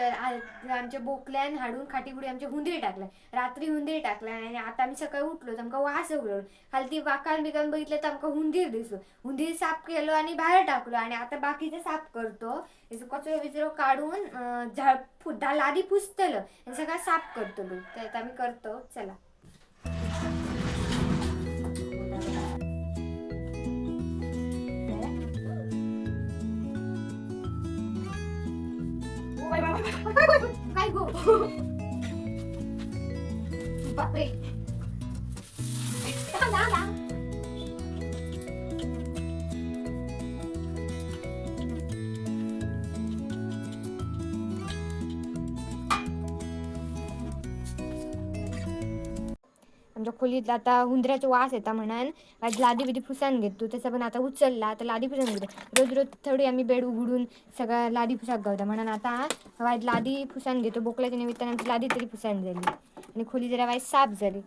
तर आमच्या बोकल्यान हाडून खाटी फुडें आमचे हुंदीर टाकले. रात्री हुंदीर टाकले आणि आता आम्ही सकाळी उठलो तर आमका वास उगलो. खालती वाकान बिकान बघितलं तर आमका हुंदीर दिसलो. हुंदीर साफ केलो आणि बाहेर टाकलो आणि आता बाकीचं साफ करतो. त्याचं कचरो बिचरो काढून झाड लादी पुसतलं आणि सगळं साफ करतो. तर आता आम्ही करतो. चला. काय गो, बापरे. थांब, थांब, थांब. आमच्या खोलीत आता हुंदराचा वास येता म्हणान आज लादी बिदी फुसान घेतो. तसं पण आता उचलला, आता लादी फुसान घेतो. रोज रोज थोडी आम्ही बेड उघडून सगळं लादी फुसाक गावता म्हणून आता वाईट लादी फुसान घेतो. बोकल्याच्या निमित्तानं आमची लादी तरी फुसान झाली आणि खोली जरा वाईट साफ झाली.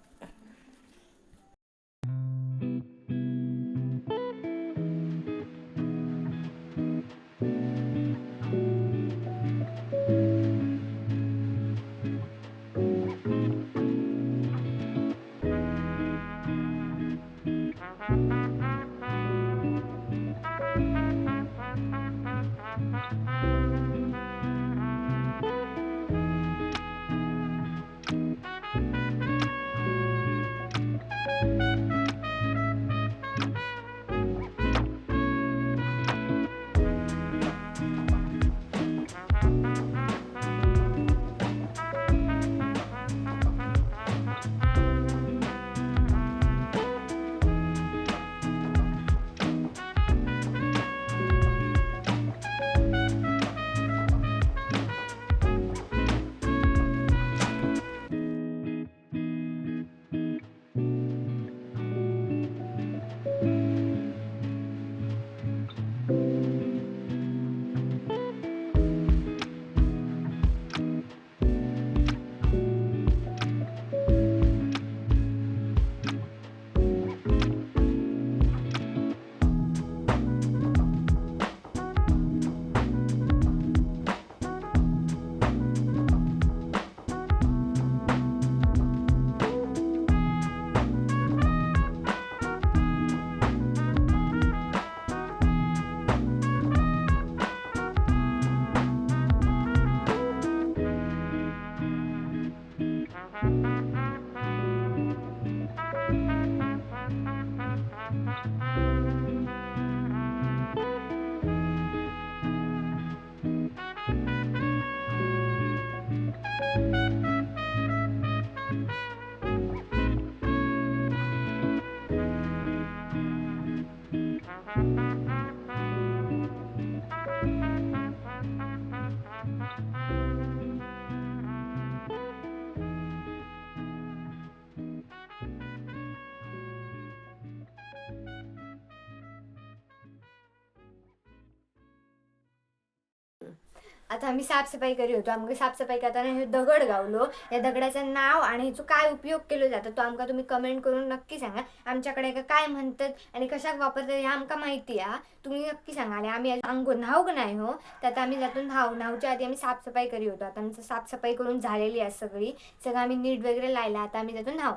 आता आम्ही साफसफाई करी होतो. आमकां साफसफाई करताना हे दगड गावलो. या दगडाचं नाव आणि ह्याचो काय उपयोग केलो जातो तो आमकां तुम्ही कमेंट करून नक्की सांगा. आमच्याकडे एका काय म्हणतात आणि कशाक वापरतात हे आमकां माहिती हा, तुम्ही नक्की सांगा. आणि आम्ही अंगो न्हावक नाही हो, तर आता आम्ही जातो न्हावच्या आधी आम्ही साफसफाई करी होतो. आता आमचं साफसफाई करून झालेली आहे सगळी, सगळं आम्ही नीट वगैरे लायला. आता आम्ही जातो न्हाव.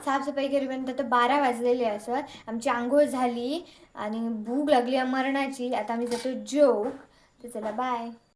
साफसफाई करेपर्यंत आता 12 वाजलेले असत. आमची आंघोळ झाली आणि भूक लागली आहे मरणाची. आता आम्ही जातो जेवूक. तर चला बाय.